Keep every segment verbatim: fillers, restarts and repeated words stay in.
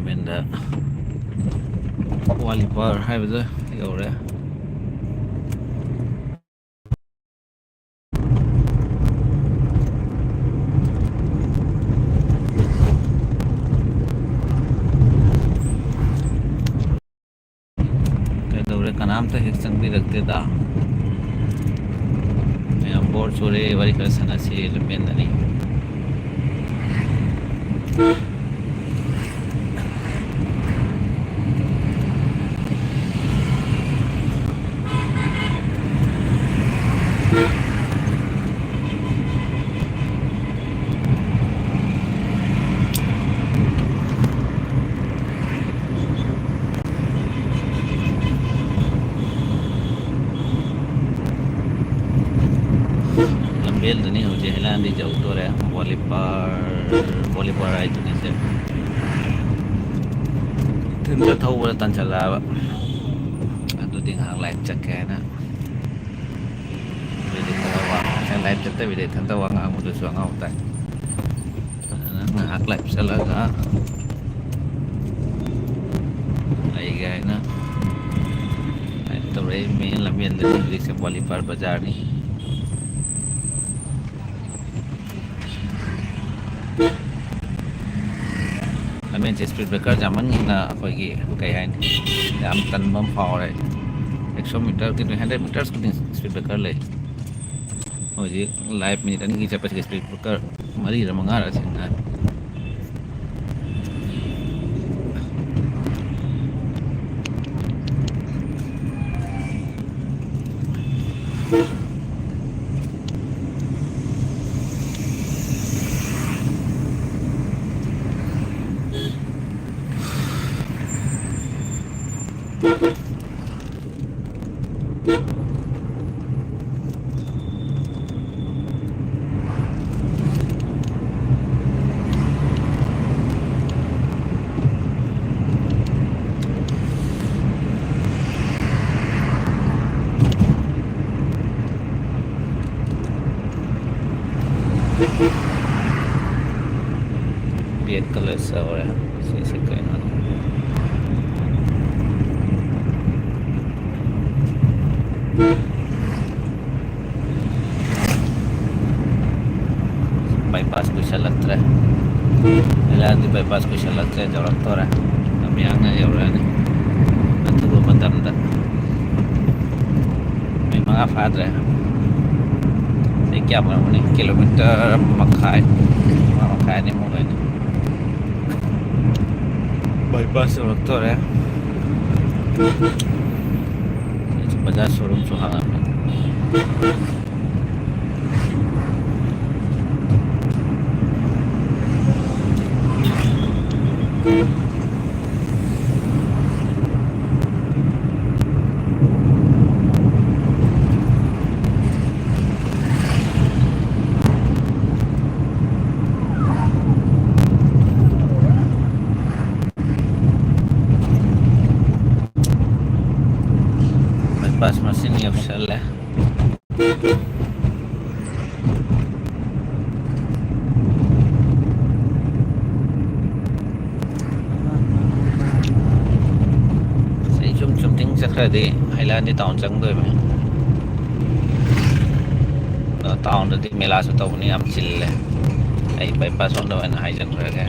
ꯃꯦꯟꯗ ꯋꯥꯂꯤꯄꯥꯔ ꯍꯥꯏꯕꯗ ꯌꯧꯔꯦ꯫ ꯀꯩꯗꯧꯔꯦ? ꯀꯅꯥꯝꯇ ꯍꯦꯛ ꯆꯪꯕꯤꯔꯛꯇꯦꯗ꯫ ꯃꯌꯥꯝ ꯕꯣꯔ ꯆꯨꯔꯦ, ꯋꯥꯔꯤ ꯈꯔ ꯁꯥꯟꯅꯁꯤ ꯂꯝꯕꯦꯟꯗꯅꯤ꯫ ꯂꯝꯕꯦꯜꯗꯅꯤ ꯍꯧꯖꯤꯛ, ꯍꯩꯂꯥꯟꯗꯤ ꯌꯧꯗꯣꯔꯦ꯫ ꯕꯣꯂꯤꯄꯥꯔ, ꯕꯣꯂꯤꯄꯥꯔ ꯍꯥꯏꯗꯨꯅꯤ ꯁꯦ꯫ ꯏꯊꯟꯇ ꯊꯧꯕꯗ ꯇꯟꯁꯤꯜꯂꯛꯑꯕ꯫ ꯑꯗꯨꯗꯤ ꯉꯥꯏꯍꯥꯛ ꯂꯥꯏꯠ ꯆꯠꯀꯦ ꯍꯥꯏꯅ꯫ ꯂꯥꯏꯠ ꯆꯠꯇꯕꯤꯗ ꯏꯊꯟꯇ ꯋꯥ ꯉꯥꯡꯕꯗꯨꯁꯨ ꯑꯉꯥꯎ ꯇꯥꯏ꯫ ꯐꯖꯅ ꯉꯥꯏꯍꯥꯛ ꯂꯥꯏꯞ ꯆꯠꯂꯒ ꯂꯩꯒꯦ ꯍꯥꯏꯅ ꯂꯥꯏꯞ ꯇꯧꯔꯛꯏ꯫ ꯃꯦꯟ ꯂꯝꯕꯦꯟꯗꯅꯤ ꯍꯧꯖꯤꯛꯁꯦ, ꯕꯣꯂꯤꯄꯥꯔ ꯕꯖꯥꯔꯅꯤ꯫ ꯂꯝꯕꯦꯟꯁꯦ ꯁ꯭ꯄꯤꯠ ꯕ꯭ꯔꯦꯀꯔ ꯌꯥꯝꯃꯟꯒꯤꯗꯅ ꯑꯩꯈꯣꯏꯒꯤ, ꯀꯩ ꯍꯥꯏꯅꯤ, ꯌꯥꯝ ꯇꯟꯕ ꯑꯃ ꯐꯥꯎꯔꯦ꯫ ꯑꯦꯛꯁꯣ ꯃꯤꯇꯔ ꯀꯤꯂꯣ ꯍꯟꯗ꯭ꯔꯦꯠ ꯃꯤꯇꯔꯁ ꯈꯨꯗꯤꯡ ꯁ꯭ꯄꯤꯠ ꯕ꯭ꯔꯦꯀꯔ ꯂꯩ꯫ ꯍꯧꯖꯤꯛ ꯂꯥꯏꯞ ꯃꯤꯅꯤꯠ ꯑꯅꯤꯒꯤ ꯆꯠꯄꯁꯤꯗ ꯁ꯭ꯄꯤꯠ ꯕ꯭ꯔꯦꯀꯔ ꯃꯔꯤꯔ ꯃꯉꯥꯔ ꯁꯤꯖꯤꯟꯅꯔꯦ꯫ ꯕꯦꯛ ꯀꯂꯔ ꯆꯥꯎꯔꯦ꯫ ꯁꯤꯁꯦ ꯀꯩꯅꯣ? Bypass ꯀꯨꯏꯁꯜꯂꯛꯇ꯭ꯔꯦ꯫ ꯂꯤꯂꯥꯗꯤ bypass ꯀꯨꯏꯁꯜꯂꯛꯇ꯭ꯔꯦ, ꯌꯧꯔꯛꯇꯣꯔꯦ꯫ ꯂꯝꯌꯥꯡꯅ ꯌꯧꯔꯛꯑꯅꯤ ꯑꯊꯨꯕ ꯃꯇꯝꯗ꯫ ꯃꯤꯅꯤꯠ ꯃꯉꯥ ꯐꯥꯗ꯭ꯔꯦ꯫ ꯁꯤ ꯀꯌꯥꯝ ꯑꯣꯏꯔꯝꯒꯅꯤ? ꯀꯤꯂꯣꯃꯤꯇꯔ ꯑꯃ ꯃꯈꯥꯏ, ꯃꯉꯥ ꯃꯈꯥꯏ ꯑꯅꯤꯃꯨꯛ ꯂꯩꯅꯤ꯫ Bypass ꯌꯧꯔꯛꯇꯣꯔꯦ꯫ Bajaj showroomꯁꯨ ꯍꯥꯡꯉꯝꯃꯦ꯫ Bypass ꯃꯁꯤꯡ ꯌꯧꯁꯜꯂꯦ꯫ ꯑꯩ ꯁꯨꯝ ꯆꯨꯝꯊꯤꯡ ꯆꯠꯈ꯭ꯔꯗꯤ ꯍꯩꯂꯥꯟꯗꯤ town ꯆꯪꯗꯣꯏꯕꯅꯤ꯫ ꯑꯗꯣ townꯗꯗꯤ ꯃꯦꯂꯥꯁꯨ ꯇꯧꯕꯅꯤ, ꯌꯥꯝ ꯆꯤꯜꯂꯦ꯫ ꯑꯩ bypass ꯔꯣꯝꯗ ꯑꯣꯏꯅ ꯍꯥꯏꯖꯟꯈ꯭ꯔꯒꯦ꯫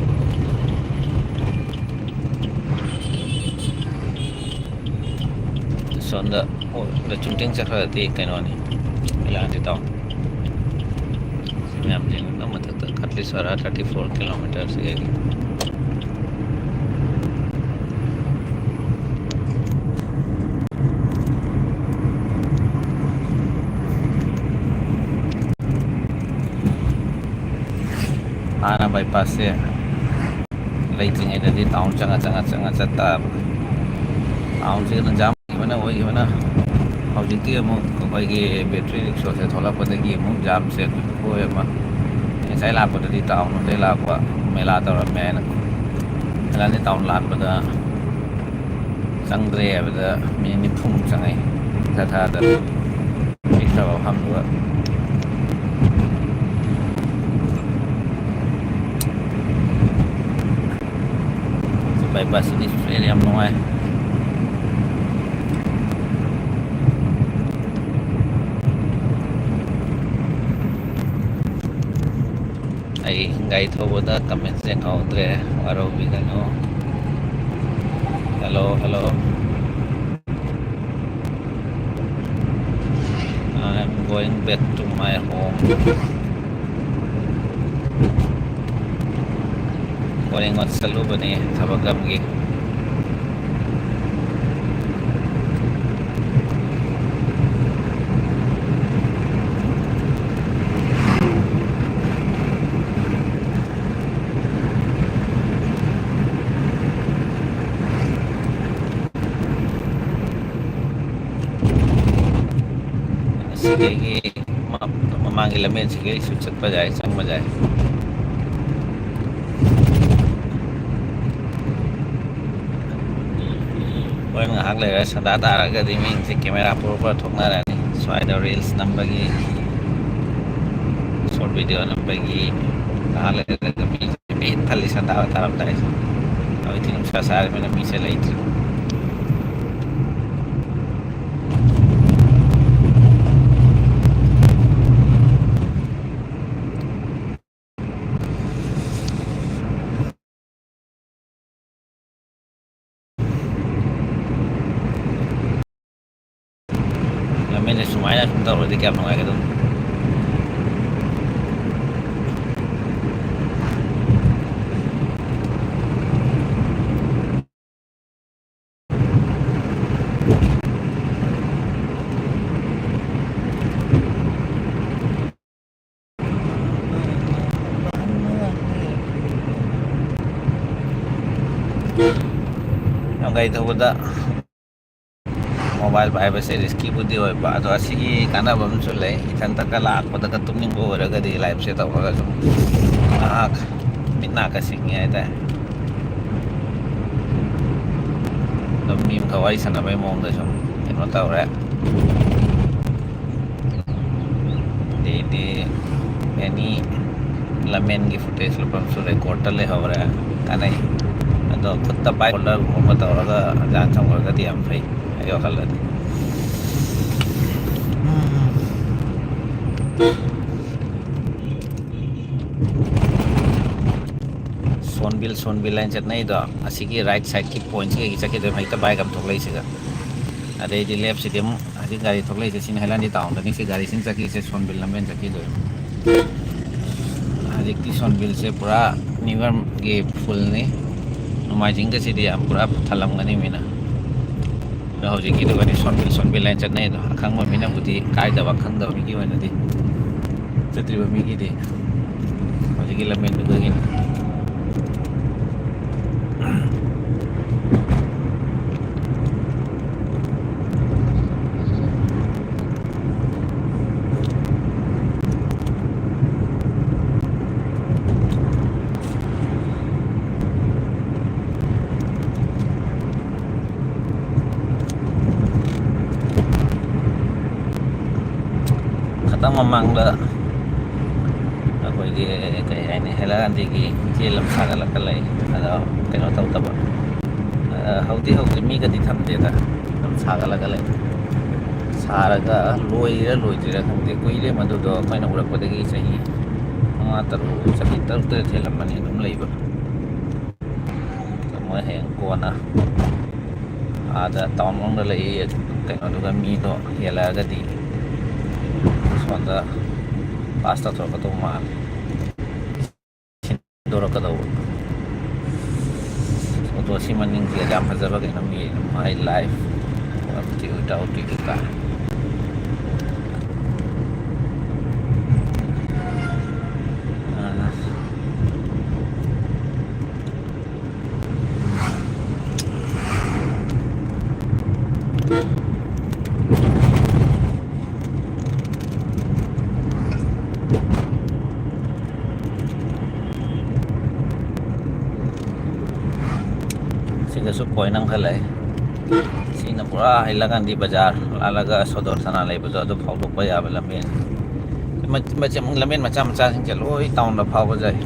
ꯁꯣꯝꯗ, ꯑꯣ, ꯆꯨꯝꯊꯤꯡ ꯆꯠꯈ꯭ꯔꯗꯤ ꯀꯩꯅꯣꯅꯤ, ꯍꯩꯂꯥꯟꯗꯤ town꯫ ꯃꯌꯥꯝ ꯌꯦꯡꯉꯒ ꯃꯊꯛꯇ ꯀꯠꯂꯤꯁꯔꯥ thirty four kilometres ꯁꯤꯗꯒꯤ꯫ ꯍꯥꯟꯅ bypassꯁꯦ ꯂꯩꯇ꯭ꯔꯤꯉꯩꯗꯗꯤ town ꯆꯪꯉ, ꯆꯪꯉ, ꯆꯪꯉ ꯆꯠ ꯇꯥꯕ꯫ Townꯁꯤꯅ jam ꯑꯣꯏꯈꯤꯕꯅ, ꯑꯣꯏꯈꯤꯕꯅ꯫ ꯍꯧꯖꯤꯛꯇꯤ ꯑꯃꯨꯛ ꯑꯩꯈꯣꯏꯒꯤ battery rickshaw ꯁꯦ ꯊꯣꯛꯂꯛꯄꯗꯒꯤ ꯑꯃꯨꯛ jamꯁꯦ ꯑꯣꯏ ꯑꯃ꯫ ꯉꯁꯥꯏ ꯂꯥꯛꯄꯗꯗꯤ town ꯂꯣꯝꯗꯩ ꯂꯥꯛꯄ ꯃꯦꯂꯥ ꯇꯧꯔꯝꯃꯦ ꯍꯥꯏꯅ꯫ ꯍꯩꯂꯥꯟꯗꯤ town ꯂꯥꯟꯕꯗ ꯆꯪꯗ꯭ꯔꯦ ꯍꯥꯏꯕꯗ ꯃꯤꯅꯤꯠ ꯅꯤꯐꯨꯃꯨꯛ ꯆꯪꯉꯛꯏ꯫ ꯏꯊꯥ ꯊꯥꯗ ꯄꯤꯛꯈ꯭ꯔꯕ ꯃꯐꯝꯗꯨꯒ꯫ Bypass ꯁꯤꯗꯤ ꯌꯥꯝ ꯅꯨꯡꯉꯥꯏ꯫ ꯑꯩ ꯒꯥꯔꯤ ꯊꯧꯕꯗ comment ꯌꯦꯡꯍꯧꯗ꯭ꯔꯦ, ꯋꯥꯔꯧꯕꯤꯒꯅꯨ꯫ Hello, hello. I'm going back to my home. ꯄꯣꯔꯦꯡ ꯆꯠꯂꯨꯕꯅꯦ ꯊꯕꯛ ꯑꯃꯒꯤ꯫ ꯑꯁꯤꯗꯒꯤ ꯃ-, ꯃꯃꯥꯡꯒꯤ ꯂꯝꯕꯦꯟꯁꯤꯒꯩꯁꯨ ꯆꯠꯄ ꯌꯥꯏ, ꯆꯪꯕ ꯌꯥꯏ꯫ ꯍꯣꯔꯦꯟ ꯉꯥꯏꯍꯥꯛ ꯂꯩꯔꯒ ꯁꯟꯗꯥ ꯇꯥꯔꯒꯗꯤ ꯃꯤꯡꯁꯦ camera ꯄꯨꯔ ꯄꯨꯔ ꯊꯣꯛꯅꯔꯅꯤ꯫ ꯁ꯭ꯋꯥꯏꯗ reels ꯅꯝꯕꯒꯤ, short video ꯅꯝꯕꯒꯤ ꯉꯥꯏꯍꯥꯛ ꯂꯩꯔꯒ ꯃꯤꯁꯦ ꯄꯤꯛ ꯊꯜꯂꯤ ꯁꯟꯗꯥ ꯇꯥꯔꯝꯗꯥꯏꯁꯦ꯫ ꯍꯧꯖꯤꯛꯇꯤ ꯅꯨꯡꯁꯥ ꯁꯥꯔꯕꯅꯤꯅ ꯃꯤꯁꯦ ꯂꯩꯇ꯭ꯔꯦ꯫ ꯂꯝꯕꯦꯟꯁꯦ ꯁꯨꯃꯥꯏꯅ ꯁꯨꯝ ꯇꯧꯔꯗꯤ ꯀꯌꯥꯝ ꯅꯨꯡꯉꯥꯏꯒꯗꯕꯅꯣ꯫ ꯌꯥꯝ ꯒꯥꯔꯤ ꯊꯧꯕꯗ mobile ꯄꯥꯏꯕꯁꯦ riskyꯕꯨꯗꯤ ꯑꯣꯏꯕ, ꯑꯗꯣ ꯑꯁꯤꯒꯤ ꯀꯥꯟꯅꯕ ꯑꯃꯁꯨ ꯂꯩ꯫ ꯏꯊꯟꯇꯒ ꯂꯥꯛꯄꯗꯒ ꯇꯨꯝꯅꯤꯡꯕ ꯑꯣꯏꯔꯒꯗꯤ liveꯁꯦ ꯇꯧꯔꯒ ꯁꯨꯝ ꯉꯥꯏꯍꯥꯛ ꯃꯤꯠ ꯅꯥꯒ ꯁꯤꯡꯉꯤ ꯍꯥꯏꯇꯥꯔꯦ꯫ ꯑꯗꯨꯝ ꯃꯤ ꯑꯃꯒ ꯋꯥꯔꯤ ꯁꯥꯟꯅꯕꯒꯤ ꯃꯑꯣꯡꯗ ꯁꯨꯝ ꯀꯩꯅꯣ ꯇꯧꯔꯦ꯫ ꯑꯗꯩꯗꯤ any ꯂꯝꯃꯦꯟꯒꯤ footage ꯂꯨꯞꯄ ꯑꯃꯁꯨ recordꯇ ꯂꯩꯍꯧꯔꯦ꯫ ꯀꯥꯟꯅꯩ꯫ ꯑꯗꯣ ꯈꯨꯠꯇ bike holderꯒꯨꯝꯕ ꯑꯃ ꯇꯧꯔꯒ ꯍꯛꯆꯥꯡ ꯆꯪꯈ꯭ꯔꯒꯗꯤ ꯌꯥꯝ ꯐꯩ, ꯑꯩ ꯋꯥꯈꯜꯗꯗꯤ꯫ ꯎꯝ꯫ ꯁꯣꯟꯕꯤꯜ, ꯁꯣꯟꯕꯤꯜ ꯍꯥꯏꯅ ꯆꯠꯅꯩꯗꯣ, ꯑꯁꯤꯒꯤ right sideꯀꯤ pointꯁꯤꯗꯒꯤ ꯆꯠꯈꯤꯗꯣꯏꯕ, ꯍꯦꯛꯇ bike ꯑꯃ ꯊꯣꯛꯂꯛꯏꯁꯤꯒ꯫ ꯑꯗꯩꯗꯤ leftꯁꯤꯗꯤ ꯑꯃꯨꯛ ꯍꯧꯖꯤꯛ ꯒꯥꯔꯤ ꯊꯣꯛꯂꯛꯏꯁꯦ, ꯁꯤꯅ ꯍꯩꯂꯥꯟꯗꯤ townꯗꯅꯤ, ꯁꯤ ꯒꯥꯔꯤꯁꯤꯅ ꯆꯠꯈꯤꯁꯦ ꯁꯣꯟꯕꯤꯜ ꯂꯝꯕꯦꯟ ꯆꯠꯈꯤꯗꯣꯏꯕ꯫ ꯍꯧꯖꯤꯛꯇꯤ ꯁꯣꯟꯕꯤꯜꯁꯦ ꯄꯨꯔꯥ New Yearꯒꯤ fullꯅꯤ꯫ ꯅꯣꯡꯃꯥꯏꯖꯤꯡꯒꯁꯤꯗꯤ ꯌꯥꯝ ꯄꯨꯔꯥ ꯊꯜꯂꯝꯒꯅꯤ ꯃꯤꯅ꯫ ꯑꯗꯣ ꯍꯧꯖꯤꯛꯀꯤꯗꯨꯒꯗꯤ ꯁꯣꯟꯕꯤꯜ, ꯁꯣꯟꯕꯤꯜ ꯍꯥꯏꯅ ꯆꯠꯅꯩ꯫ ꯑꯗꯣ ꯑꯈꯪꯕ ꯃꯤꯅꯕꯨꯗꯤ ꯀꯥꯏꯗꯕ, ꯈꯪꯗꯕ ꯃꯤꯒꯤ ꯑꯣꯏꯅꯗꯤ, ꯆꯠꯇ꯭ꯔꯤꯕ ꯃꯤꯒꯤꯗꯤ ꯍꯧꯖꯤꯛꯀꯤ ꯂꯝꯕꯦꯟꯗꯨꯗꯒꯤ꯫ ꯈꯇꯪ ꯃꯃꯥꯡꯗ ꯑꯩꯈꯣꯏꯒꯤ, ꯀꯩ ꯍꯥꯏꯅꯤ, ꯍꯩꯂꯥꯀꯥꯟꯗꯤꯒꯤ ꯖꯦꯜ ꯑꯃ ꯁꯥꯒꯠꯂꯒ ꯂꯩ꯫ ꯑꯗꯣ ꯀꯩꯅꯣ ꯇꯧꯗꯕ, ꯑ, ꯍꯧꯗꯤ ꯍꯧꯗ꯭ꯔꯤ, ꯃꯤꯒꯗꯤ ꯊꯝꯗꯦꯗ, ꯑꯗꯨꯝ ꯁꯥꯒꯠꯂꯒ ꯂꯩ꯫ ꯁꯥꯔꯒ ꯂꯣꯏꯔꯤꯔꯥ ꯂꯣꯏꯗ꯭ꯔꯤꯔꯥ ꯈꯪꯗꯦ, ꯀꯨꯏꯔꯦ ꯃꯗꯨꯗꯣ ꯑꯩꯈꯣꯏꯅ ꯎꯔꯛꯄꯗꯒꯤ ꯆꯍꯤ ꯃꯉꯥ, ꯇꯔꯨꯛ, ꯆꯍꯤ ꯇꯔꯨꯛ ꯇꯔꯦꯠ ꯍꯦꯜꯂꯝꯃꯅꯤ ꯑꯗꯨꯝ ꯂꯩꯕ꯫ ꯃꯣꯏ ꯍꯌꯦꯡ ꯀꯣꯟꯅ ꯑꯥꯗ town ꯃꯅꯨꯡꯗ ꯂꯩ ꯀꯩꯅꯣꯗꯨꯒ ꯃꯤꯗꯣ ꯍꯦꯜꯂꯛꯑꯒꯗꯤ ꯁꯣꯝꯗ pass ꯇꯧꯊꯣꯔꯛꯀꯗꯧꯕ ꯃꯥꯜꯂꯦ꯫ ꯁꯤꯟꯗꯣꯔꯛꯀꯗꯧꯕ꯫ ꯑꯣꯇꯣ ꯁꯤ ꯃꯅꯤꯡꯁꯦ ꯌꯥꯝ ꯐꯖꯕ ꯀꯩꯅꯣꯝ ꯌꯦꯡꯉꯦ, my life꯫ ꯇꯤꯎ ꯇꯥꯎ ꯇꯤꯎ ꯇꯥ꯫ ꯑꯥ꯫ ꯁꯤꯗꯁꯨ point ꯑꯃꯈꯛ ꯂꯩ꯫ ꯁꯤꯅ ꯄꯨꯔꯥ ꯍꯩꯂꯥꯀꯥꯟꯗꯤ ꯕꯖꯥꯔ ꯂꯥꯜꯂꯒ ꯁꯣꯗꯣꯔ ꯁꯅꯥ ꯂꯩꯕꯗꯣ ꯑꯗꯨ ꯐꯥꯎꯗꯣꯛꯄ ꯌꯥꯕ ꯂꯝꯕꯦꯟ꯫ ꯃ-, ꯃꯆꯦ-, ꯂꯝꯕꯦꯟ ꯃꯆꯥ ꯃꯆꯥꯁꯤꯡꯁꯦ ꯂꯣꯏ townꯗ ꯐꯥꯎꯕꯖꯩ꯫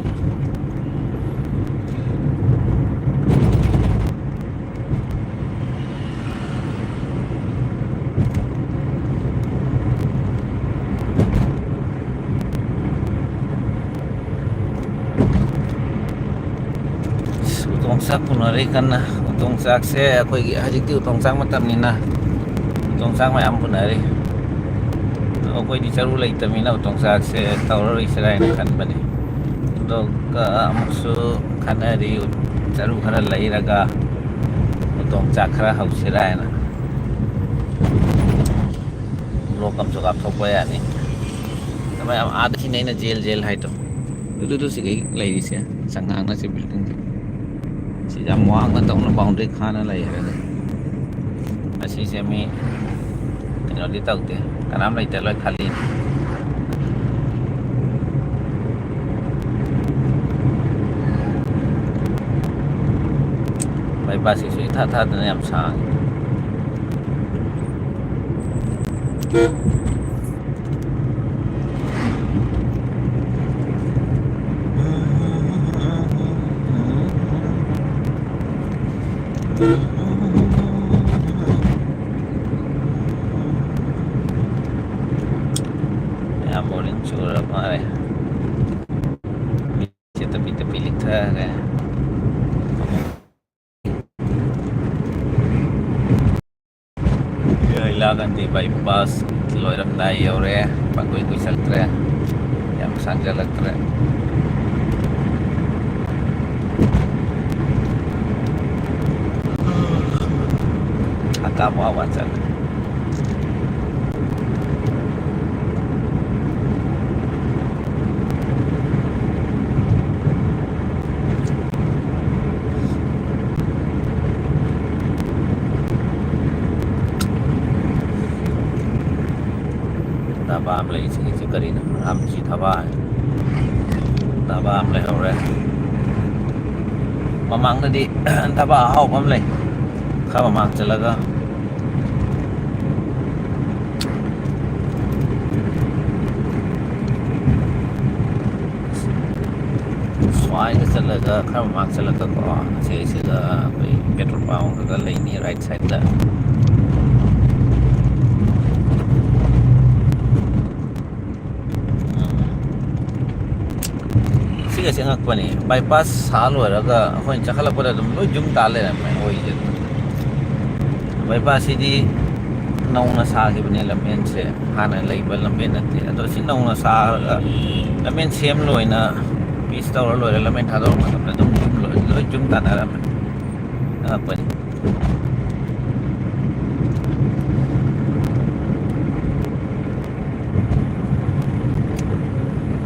ꯆꯥꯛ ꯄꯨꯅꯔꯤ ꯀꯟꯅ꯫ ꯎꯇꯣꯡ ꯆꯥꯛꯁꯦ ꯑꯩꯈꯣꯏꯒꯤ ꯍꯧꯖꯤꯛꯇꯤ ꯎꯇꯣꯡ ꯆꯥꯛ ꯃꯇꯝꯅꯤꯅ ꯎꯇꯣꯡ ꯆꯥꯛ ꯃꯌꯥꯝ ꯄꯨꯅꯔꯤ꯫ ꯑꯗꯣ ꯑꯩꯈꯣꯏꯗꯤ ꯆꯔꯨ ꯂꯩꯇꯕꯅꯤꯅ ꯎꯇꯣꯡ ꯆꯥꯛꯁꯦ ꯇꯧꯔꯔꯣꯏꯁꯤꯔꯥ ꯍꯥꯏꯅ ꯈꯟꯕꯅꯤ꯫ ꯑꯗꯨꯒ ꯑꯃꯨꯛꯁꯨ ꯈꯟꯅꯔꯤ, ꯆꯔꯨ ꯈꯔ ꯂꯩꯔꯒ ꯎꯇꯣꯡ ꯆꯥꯛ ꯈꯔ ꯍꯧꯁꯤꯔꯥ ꯍꯥꯏꯅ꯫ ꯕ꯭ꯂꯣꯛ ꯑꯃꯁꯨ ꯀꯥꯞꯊꯣꯛꯄ ꯌꯥꯅꯤ꯫ ꯃꯌꯥꯝ ꯑꯥꯗ ꯁꯤꯅꯦ ꯑꯩꯅ ꯖꯦꯜ ꯖꯦꯜ ꯍꯥꯏꯗꯣ꯫ ꯑꯗꯨꯗꯨ ꯁꯤꯒꯩ ꯂꯩꯔꯤꯁꯦ, ꯆꯉꯥꯡꯅ ꯁꯤ ꯕꯤꯜꯗꯤꯡꯁꯦ꯫ ꯁꯤ ꯌꯥꯝ ꯋꯥꯡꯅ ꯇꯧꯅ ꯕꯥꯎꯟꯗ꯭ꯔꯤ ꯈꯥꯅ ꯂꯩꯈ꯭ꯔꯦ꯫ ꯑꯁꯤꯁꯦ ꯃꯤ ꯀꯩꯅꯣꯗꯤ ꯇꯧꯗꯦ, ꯀꯅꯥꯝ ꯂꯩꯇꯦ, ꯂꯣꯏ ꯈꯥꯂꯤ꯫ ꯂꯩꯕꯥꯛꯁꯤꯁꯨ ꯏꯊꯥ ꯊꯥꯗꯅ ꯌꯥꯝ ꯁꯥꯡꯉꯤ꯫ ꯌꯥꯝ ꯕꯣꯔꯤꯡ ꯆꯨꯔ ꯃꯥꯜꯂꯦ꯫ ꯃꯤꯠꯁꯦ ꯇꯞꯄꯤ ꯇꯞꯄꯤ ꯂꯤꯛꯊꯈ꯭ꯔꯦ꯫ ꯍꯩꯂꯥꯀꯟꯗꯤ ꯕꯥꯏꯄꯥꯁ ꯂꯣꯏꯔꯝꯗꯥꯏ ꯌꯧꯔꯦ꯫ ꯄꯪꯀꯨꯏ ꯀꯨꯏꯁꯜꯂꯛꯇ꯭ꯔꯦ, ꯌꯥꯝ ꯁꯥꯡꯖꯜꯂꯛꯇ꯭ꯔꯦ꯫ ꯍꯪꯒꯥꯝ ꯋꯥ ꯋꯥ ꯆꯠꯂꯦ꯫ ꯙꯥꯕꯥ ꯑꯃ ꯂꯩ, ꯁꯤꯒꯤꯁꯦ ꯀꯔꯤꯅꯣ? ꯔꯥꯝꯖꯤ ꯙꯥꯕꯥ ꯍꯥꯏ꯫ ꯙꯥꯕꯥ ꯑꯃ ꯂꯩꯍꯧꯔꯦ꯫ ꯃꯃꯥꯡꯗꯗꯤ ꯙꯥꯕꯥ ꯑꯍꯥꯎꯕ ꯑꯃ ꯂꯩ, ꯈꯔ ꯃꯃꯥꯡ ꯆꯠꯂꯒ꯫ ꯁ꯭ꯋꯥꯏꯗ ꯆꯠꯂꯒ, ꯈꯔ ꯃꯃꯥꯡ ꯆꯠꯂꯒꯀꯣ, ꯁꯤꯁꯤꯗ ꯑꯩꯈꯣꯏ ꯄꯦꯇ꯭ꯔꯣꯜ ꯄꯝ ꯑꯃꯈꯛꯀ ꯂꯩꯅꯤ, ꯔꯥꯏꯠ ꯁꯥꯏꯗꯇ꯫ ꯎꯝ꯫ ꯁꯤ ꯑꯁ, ꯑꯉꯛꯄꯅꯤ, ꯕꯥꯏꯄꯥꯁ ꯁꯥ ꯂꯣꯏꯔꯒ ꯑꯩꯈꯣꯏꯅ ꯆꯈꯠꯂꯛꯄꯗ ꯑꯗꯨꯝ ꯂꯣꯏ ꯌꯨꯝ ꯇꯥ ꯂꯩꯔꯝꯃꯦ ꯑꯩꯈꯣꯏꯁꯦ꯫ ꯕꯥꯏꯄꯥꯁꯁꯤꯗꯤ ꯅꯧꯅ ꯁꯥꯈꯤꯕꯅꯦ ꯂꯝꯕꯦꯟꯁꯦ, ꯍꯥꯟꯅ ꯂꯩꯕ ꯂꯝꯕꯦꯟ ꯅꯠꯇꯦ꯫ ꯑꯗꯣ ꯁꯤ ꯅꯧꯅ ꯁꯥꯔꯒ ꯂꯝꯕꯦꯟ ꯁꯦꯝ ꯂꯣꯏꯅ ꯄꯤꯁ ꯇꯧꯔ ꯂꯣꯏꯔꯦ, ꯂꯝꯕꯦꯟ ꯊꯥꯗꯣꯔꯛꯄ ꯃꯇꯝꯗ ꯑꯗꯨꯝ ꯌꯨꯝ ꯂꯣꯏ, ꯂꯣꯏ ꯌꯨꯝ ꯇꯥꯟꯅꯔꯝꯃꯦ꯫ ꯑꯉꯛꯄꯅꯤ꯫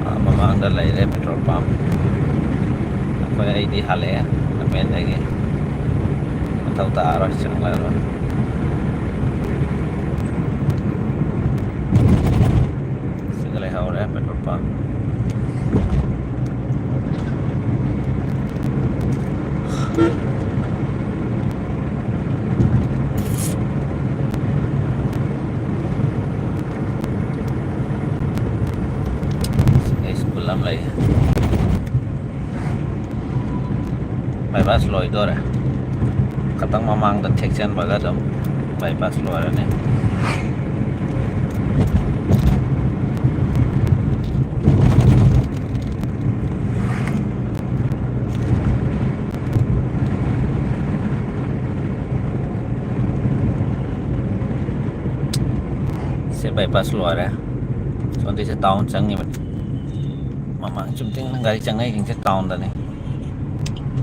ꯑꯥ, ꯃꯃꯥꯡꯗ ꯂꯩꯔꯦ ꯄꯦꯇ꯭ꯔꯣꯜ ꯄꯝ꯫ ꯑꯩꯈꯣꯏ, ꯑꯩꯗꯤ ꯍꯜꯂꯛꯑꯦ ꯂꯝꯕꯦꯟꯗꯒꯤ꯫ ꯃꯊꯧ ꯇꯥꯔꯔꯣꯏ, ꯆꯪꯂꯔꯣꯏ꯫ ꯁꯤꯗ ꯂꯩꯍꯧꯔꯦ ꯄꯦꯇ꯭ꯔꯣꯜ ꯄꯝ꯫ ꯁꯤꯗ ꯁ꯭ꯀꯨꯜ ꯑꯃ ꯂꯩ꯫ ꯕꯥꯏꯄꯥꯁ ꯂꯣꯏꯗꯣꯔꯦ꯫ ꯈꯇꯪ ꯃꯃꯥꯡꯗ ꯊꯦꯛꯆꯟꯕꯒ ꯑꯗꯨꯝ ꯕꯥꯏꯄꯥꯁ ꯂꯣꯏꯔꯅꯤ꯫ ꯁꯤ ꯕꯥꯏꯄꯥꯁ ꯂꯣꯏꯔꯦ꯫ ꯁꯣꯝꯗꯩꯁꯦ ꯇꯥꯎꯟ ꯆꯪꯉꯤꯕꯅꯤ꯫ ꯃꯃꯥꯡ ꯆꯨꯝꯇꯤꯡꯅ ꯒꯥꯔꯤ ꯆꯪꯅꯩꯁꯤꯡꯁꯦ ꯇꯥꯎꯟꯗꯅꯤ꯫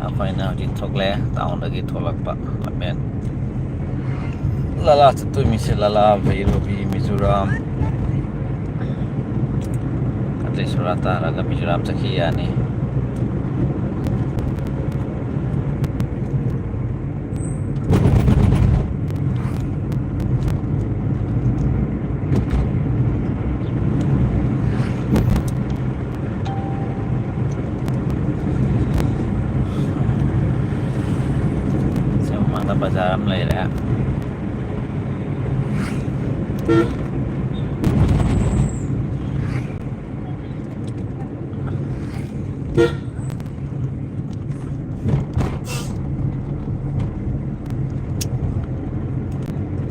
ꯑꯩꯈꯣꯏꯅ ꯍꯧꯖꯤꯛ ꯊꯣꯛꯂꯛꯑꯦ ꯇꯥꯎꯟꯗꯒꯤ ꯊꯣꯛꯂꯛꯄ ꯂꯝꯕꯦꯟ꯫ ꯂꯥꯂꯥ ꯆꯠꯇꯣꯏ ꯃꯤꯁꯦ ꯂꯥꯂꯥ, ꯚꯩꯔꯣꯕꯤ, ꯃꯤꯖꯣꯔꯥꯝ꯫ ꯑꯇꯩ ꯁꯣꯔꯥ ꯇꯥꯔꯒ ꯃꯤꯖꯣꯔꯥꯝ ꯆꯠꯈꯤ ꯌꯥꯅꯤ꯫ ꯁꯤ ꯃꯃꯥꯡꯗ ꯕꯖꯥꯔ ꯑꯃ ꯂꯩꯔꯦ꯫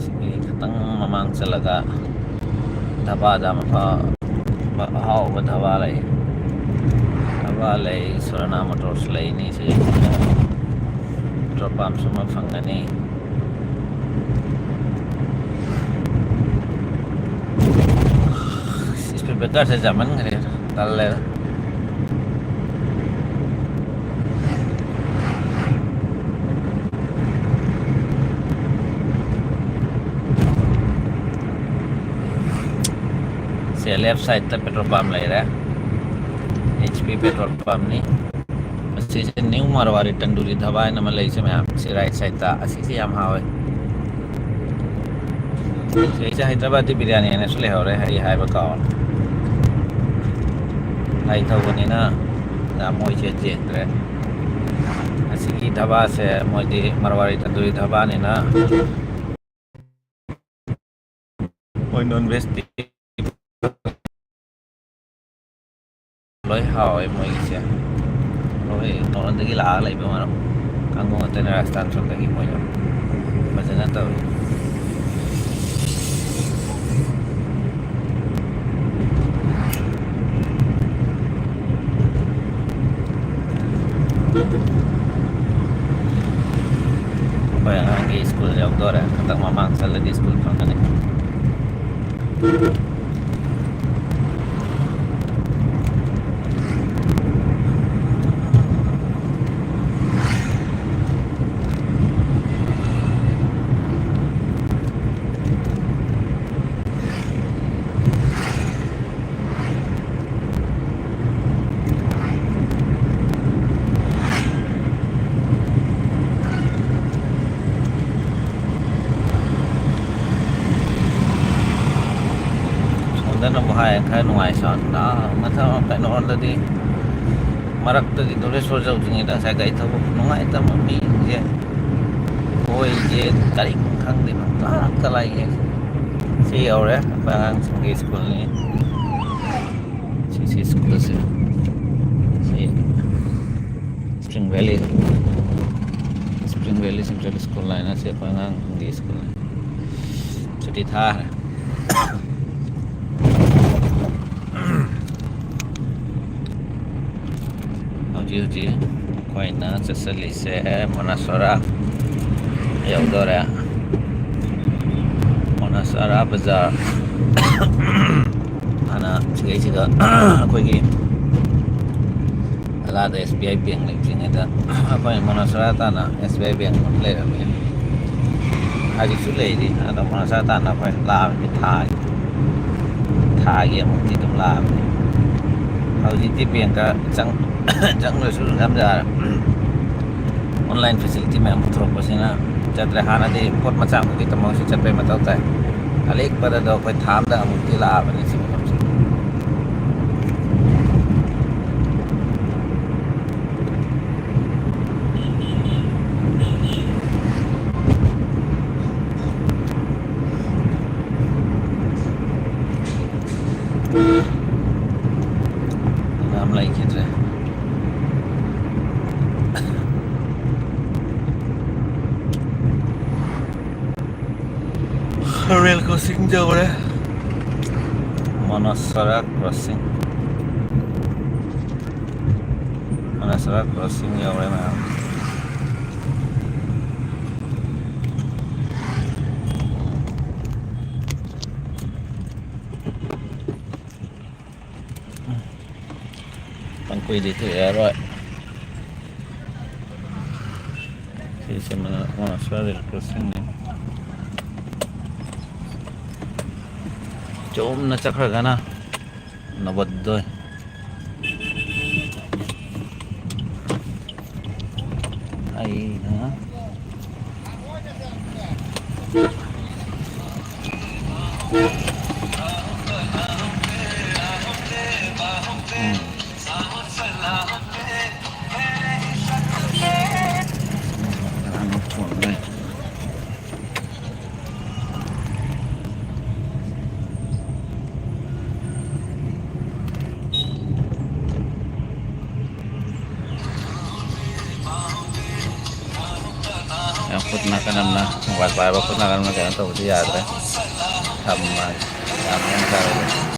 ꯁꯤꯒꯤ ꯈꯤꯇꯪ ꯃꯃꯥꯡ ꯆꯠꯂꯒ ꯙꯕꯥꯗ ꯑꯃ ꯐ-, ꯑꯍꯥꯎꯕ ꯙꯕꯥ ꯂꯩ꯫ ꯙꯕꯥ ꯂꯩ, ꯁꯣꯔꯅꯥ ꯃꯣꯇꯣꯔꯁ ꯂꯩꯅꯤ꯫ ꯁꯤ ꯄꯦꯇ꯭ꯔꯣꯜ ꯄꯝꯁꯨ ꯑꯃ ꯐꯪꯒꯅꯤ꯫ ꯏꯁꯄꯤꯠ ꯕ꯭ꯔꯦꯀꯔꯁꯦ ꯌꯥꯝꯃꯟꯈ꯭ꯔꯦ, ꯇꯜꯂꯦꯗ꯫ ꯁꯦ, ꯂꯦꯐ ꯁꯥꯏꯗꯇ ꯄꯦꯇ꯭ꯔꯣꯜ ꯄꯝ ꯂꯩꯔꯦ, ꯑꯩꯆ ꯄꯤ ꯄꯦꯇ꯭ꯔꯣꯜ ꯄꯝꯅꯤ꯫ ꯑꯁꯤꯁꯦ ꯅ꯭ꯌꯨ ꯃꯥꯔꯋꯥꯔꯤ ꯇꯟꯗꯨꯔꯤ ꯙꯥꯕꯥ ꯍꯥꯏꯅ ꯑꯃ ꯂꯩꯁꯦ ꯃꯌꯥꯝ, ꯁꯤ ꯔꯥꯏꯠ ꯁꯥꯏꯗꯇ꯫ ꯑꯁꯤꯁꯦ ꯌꯥꯝ ꯍꯥꯎꯋꯦ꯫ ꯁꯤꯁꯦ ꯍꯥꯏꯗ꯭ꯔꯕꯥꯗꯤ ꯕꯤꯔꯌꯥꯅꯤ ꯍꯥꯏꯅꯁꯨ ꯂꯩꯍꯧꯔꯦ, ꯑꯩ ꯍꯥꯏꯕ ꯀꯥꯎꯔꯦ꯫ ꯒꯥꯔꯤ ꯊꯧꯕꯅꯤꯅ ꯌꯥꯝ ꯃꯣꯏꯁꯦ ꯆꯦꯟꯗ꯭ꯔꯦ꯫ ꯑꯁꯤꯒꯤ ꯙꯥꯕꯥꯁꯦ ꯃꯣꯏꯗꯤ ꯃꯥꯔꯋꯥꯔꯤ ꯇꯟꯗꯨꯔꯤ ꯙꯥꯕꯥꯅꯤꯅ ꯃꯣꯏ ꯅꯣꯟ ꯚꯦꯖꯇꯤ ꯂꯣꯏ ꯍꯥꯎꯋꯦ ꯃꯣꯏꯒꯤꯁꯦ꯫ ꯍꯣꯏ, ꯇꯣꯔꯣꯟꯗꯒꯤ ꯂꯥꯛꯑꯒ ꯂꯩꯕ ꯃꯔꯝ ꯀꯥꯡꯕꯨ ꯉꯥꯛꯇꯅꯦ ꯔꯥꯖꯁꯊꯥꯟ ꯁꯣꯝꯗꯒꯤ꯫ ꯃꯣꯏꯅ ꯐꯖꯅ ꯇꯧꯋꯤ꯫ ꯑꯩꯈꯣꯏ ꯑꯉꯥꯡꯒꯤ ꯁ꯭ꯀꯨꯜ ꯌꯧꯗꯣꯔꯦ꯫ ꯈꯇꯪ ꯃꯃꯥꯡ ꯆꯠꯂꯗꯤ ꯁ꯭ꯀꯨꯜ ꯐꯪꯒꯅꯤ꯫ ꯁꯣꯝꯗꯅꯕꯨ ꯍꯥꯏ ꯈꯔ ꯅꯨꯡꯉꯥꯏ ꯁꯥꯎꯟ꯫ ꯑꯥ, ꯃꯊꯛ ꯀꯩꯅꯣꯔꯣꯝꯗꯗꯤ, ꯃꯔꯛꯇꯗꯤ ꯗꯣꯂꯦꯁꯣꯔ ꯌꯧꯗ꯭ꯔꯤꯉꯩꯗ ꯉꯁꯥꯏ ꯒꯥꯔꯤ ꯊꯧꯕ ꯅꯨꯡꯉꯥꯏꯇꯕ ꯃꯤꯁꯦ, ꯑꯩꯈꯣꯏꯁꯦ ꯀꯔꯤꯝ ꯈꯪꯗꯦ, ꯄꯪꯀꯥ ꯀꯂꯥꯏꯌꯦ꯫ ꯁꯤ ꯌꯧꯔꯦ ꯑꯩꯈꯣꯏ ꯑꯉꯥꯡꯁꯤꯡꯒꯤ ꯁ꯭ꯀꯨꯜꯅꯤ꯫ ꯁꯤ, ꯁꯤ ꯁ꯭ꯀꯨꯜꯁꯦ꯫ ꯁꯤ spring valley, spring valley central school ꯍꯥꯏꯅ ꯁꯤ ꯑꯩꯈꯣꯏ ꯑꯉꯥꯡꯁꯤꯡꯒꯤ ꯁ꯭ꯀꯨꯜꯅꯤ꯫ ꯁꯨꯇꯤ ꯊꯥꯈ꯭ꯔꯦ꯫ ꯍꯧꯖꯤꯛ ꯑꯩꯈꯣꯏꯅ ꯆꯠꯆꯜꯂꯤꯁꯦ ꯃꯅꯥꯁꯣꯔꯥ ꯌꯧꯗꯣꯔꯦ꯫ ꯃꯅꯥꯁꯣꯔꯥ ꯕꯖꯥꯔ꯫ ꯍꯥꯟꯅ ꯁꯤꯒꯩꯁꯤꯗ ꯑꯩꯈꯣꯏꯒꯤ ꯑꯂꯥꯗ ꯑꯦꯁ ꯕꯤ ꯑꯥꯏ ꯕꯦꯡ ꯂꯩꯇ꯭ꯔꯤꯉꯩꯗ ꯑꯩꯈꯣꯏ ꯃꯅꯥꯁꯣꯔꯥ ꯇꯥꯟꯅ ꯑꯦꯁ ꯕꯤ ꯑꯥꯏ ꯕꯦꯡ ꯑꯃ ꯂꯩꯔꯝꯃꯤ꯫ ꯍꯧꯖꯤꯛꯁꯨ ꯂꯩꯔꯤ꯫ ꯑꯗꯣ ꯃꯅꯥꯁꯣꯔꯥ ꯇꯥꯟꯅ ꯑꯩꯈꯣꯏ ꯂꯥꯛꯑꯝꯃꯤ ꯊꯥꯒꯤ꯫ ꯊꯥꯒꯤ ꯑꯃꯨꯛꯇꯤ ꯑꯗꯨꯝ ꯂꯥꯛꯑꯕꯅꯤ꯫ ꯍꯧꯖꯤꯛꯇꯤ ꯕꯦꯡꯇ ꯆꯪ-, ꯆꯪꯗ꯭ꯔꯁꯨ ꯑꯗꯨꯝ ꯌꯥꯔꯦ꯫ ꯑꯣꯟꯂꯥꯏꯟ ꯐꯦꯁꯤꯂꯤꯇꯤ ꯃꯌꯥꯝ ꯄꯨꯊꯣꯔꯛꯄꯁꯤꯅ ꯆꯠꯇ꯭ꯔꯦ꯫ ꯍꯥꯟꯅꯗꯤ ꯄꯣꯠ ꯃꯆꯥ ꯑꯃꯈꯛꯀꯤ ꯊꯝꯃꯒꯁꯨ ꯆꯠꯄꯩ ꯃꯊꯧ ꯇꯥꯏ꯫ ꯑꯂꯦꯛꯄꯗ ꯑꯗꯣ ꯑꯩꯈꯣꯏ ꯊꯥ ꯑꯃꯗ ꯑꯃꯨꯛꯇꯤ ꯂꯥꯛꯑꯕꯅꯤ ꯁꯤ ꯃꯐꯝꯁꯦ꯫ ꯌꯥꯝ ꯂꯩꯈꯤꯗ꯭ꯔꯦ꯫ ꯔꯦꯜ ꯀ꯭ꯔꯣꯁꯤꯡ ꯌꯧꯔꯦ꯫ ꯃꯅꯥꯁꯔꯥ ꯀ꯭ꯔꯣꯁꯤꯡ꯫ ꯃꯅꯥꯁꯔꯥ ꯀ꯭ꯔꯣꯁꯤꯡ ꯌꯧꯔꯦ ꯃꯌꯥꯝ꯫ ꯄꯪꯀꯨꯏꯗꯤ ꯊꯣꯛꯑꯦ ꯌꯥꯔꯣꯏ꯫ ꯁꯤꯁꯦ ꯃꯅꯥ-, ꯃꯅꯥꯁꯔꯥ ꯔꯦꯜ ꯀ꯭ꯔꯣꯁꯤꯡꯅꯤ꯫ ꯆꯨꯝꯅ ꯆꯠꯈ꯭ꯔꯒꯅ ꯅꯕꯣꯗꯣꯏ꯫ ꯑꯩꯅ ꯎꯝ꯫ ꯌꯥꯝ ꯈꯨꯠ ꯅꯥꯀꯟ ꯑꯃꯅ, ꯃꯣꯕꯥꯏꯜ ꯄꯥꯏꯕ ꯈꯨꯠ ꯅꯥꯀꯟ ꯑꯃꯅ ꯀꯩꯅꯣ ꯇꯧꯕꯗꯤ ꯌꯥꯗ꯭ꯔꯦ꯫ ꯊꯝꯃꯒꯦ꯫ ꯌꯥꯝ ꯃꯑꯣꯡ ꯇꯥꯔꯦ꯫